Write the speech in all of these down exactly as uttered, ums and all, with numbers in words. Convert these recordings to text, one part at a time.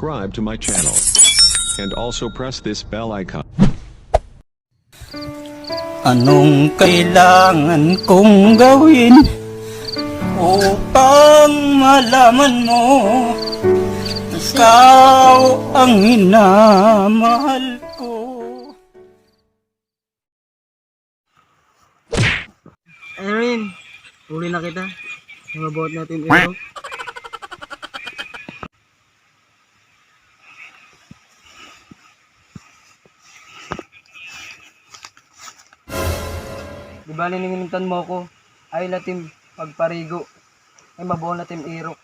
Subscribe to my channel. And also press this bell icon. Anong kailangan kong gawin upang malaman mo ikaw ang minamahal ko? Irene, uli na kita. Mabuhat natin, Ero. Di ba, niningintan mo ako? Ay, latim, pagparigo. Ay, mabuhol na tim irok.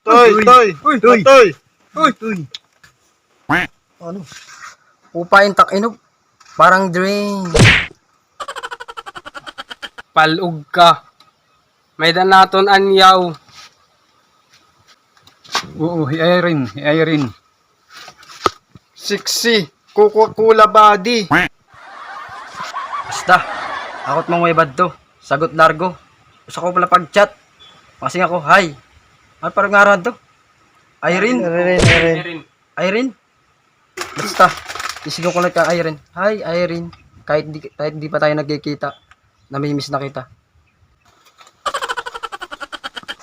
Toy, uy, toy, uy, toy, toy. Uy, toy. Ano? Upay intak inog. Parang drain. Palog ka. May-ada naton anyaw. Oo, hi Irene, hi Irene. Sexy, Coca-Cola body. Basta, ako it manguyab adto. Sagot largo. Usa ko pala pag-chat. Masing ako, "Hi." Ano pa ngaran to? Irene? Irene, Irene. Irene? Basta, isigo ko lang ka Irene. "Hi, Irene." Kahit di, kahit di pa tayo nagkikita, namimiss na kita.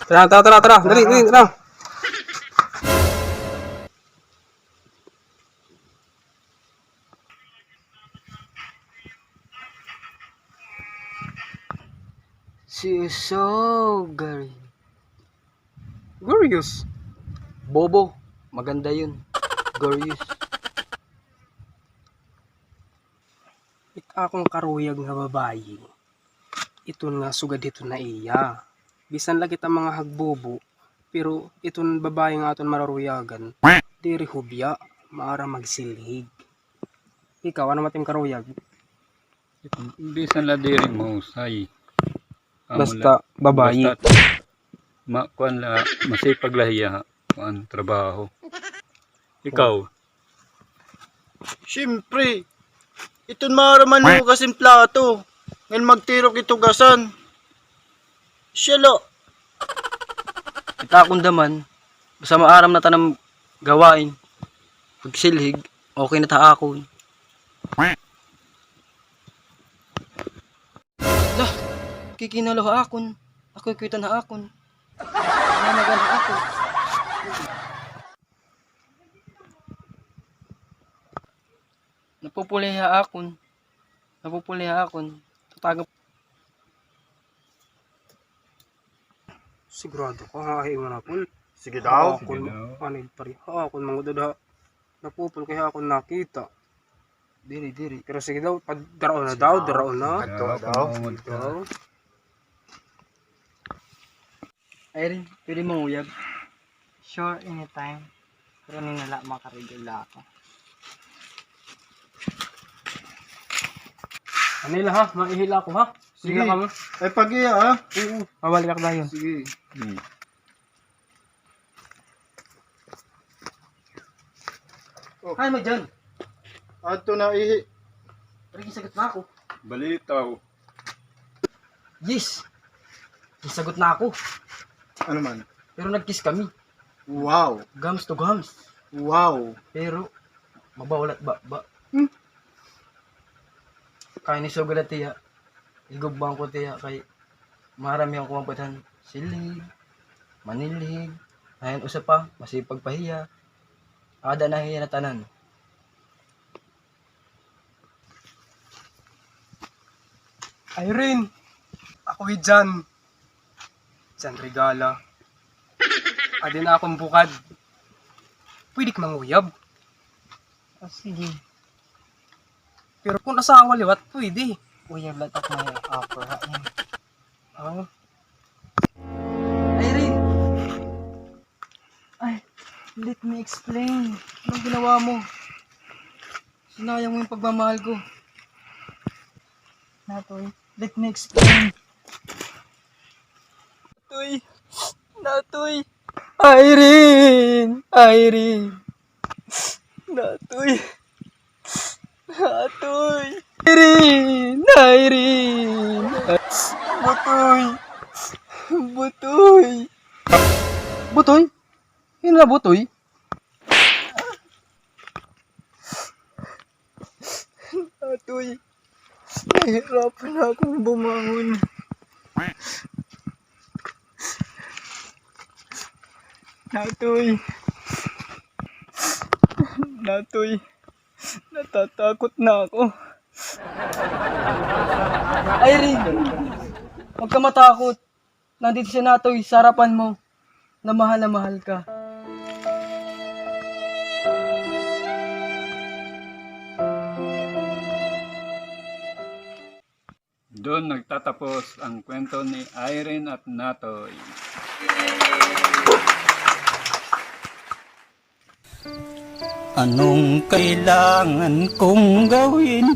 Tara, tara, tara, tara. Dali, dali, tara. She is so gary-, gorgeous. Bobo, maganda yun. Gorgeous. It akon karuyag nga babayi. Iton nga sugad hiton na iya. Bisan la kita mga hagbobo, pero iton babayi nga aton mararuyagan, diri hubya, maaram magsilhig. Ikaw, ano man it im karuyag? Bisan la diri mahusay. Amo la, basta babayi. Basta ma-, kuan la, masipag la hiya, kuan, trabaho. Ikaw? Siyempre, iton maaram maghugas hin plato, ngan magtirok hit hugasan. Siya la. It akon da man, basta maaram na tanan gawain, pagsilhig, okay na ta ha akon. Lah, kikinalaw ha akon. Ako kuwitan ha akon. Nanagan ha akon. Napupuli ha akon. Napupuli ha akon. Tatago. Sigurado ka ha, ha ingon akon? Sige daw. Ha akon, sige daw. Ano, pare? Ha akon, mangudod ha. Napupul kay ha akon nakita. Diri, diri. Pero sige daw, pad-, daraon na daw, daraon na. Adto daw. Sige daw. Irene, pwede manguyab? Sure, anytime. Pero nin na la, makaregla ako. Ano la ha? Maihi la ako ha? Sige. Sige la kamo. Ay, pag-iya ha? Oo. Mabalik ako dayon. Sige. Hmm. Oh. Ay, may dyan. Adto na ihi. Pero gisagot na ako. Balitaw. Yes. Gisagot na ako. Ano man? Pero nag-kiss kami. Wow. Gums to gums. Wow. Pero, mabawal at ba, ba. Hmm? Kaya ni sugad at tiya. Igubang ko tiya kay marami akong kumapatan. Silhig, manilhig, ayan usa pa, masipag pa hiya. Ada na hiya na tanan. Irene, ako hi Jan. Jan Regala. Adi na akon bukad. Pwede ka manguyab? Ah, sige. Pero kun asawa liwat, pwede. Uyab la tak may offer ha. Oh. Irene! Ay, let me explain. Anong ginawa mo? Sinayang mo yung pagmamahal ko. Natoy, let me explain. Natoy! Natoy! Irene! Irene! Natoy! Natoy! Irene! Irene! Butoy! Butoy! Butoy? Hin-o na Butoy? Natoy, nahihirapan na akong bumangon. Natoy. Natoy, natatakot na ako. Irene, huwag ka matakot. Nandito si Natoy sa harapan mo na mahal na mahal ka. Doon nagtatapos ang kwento ni Irene at Natoy. Anong kailangan kong gawin?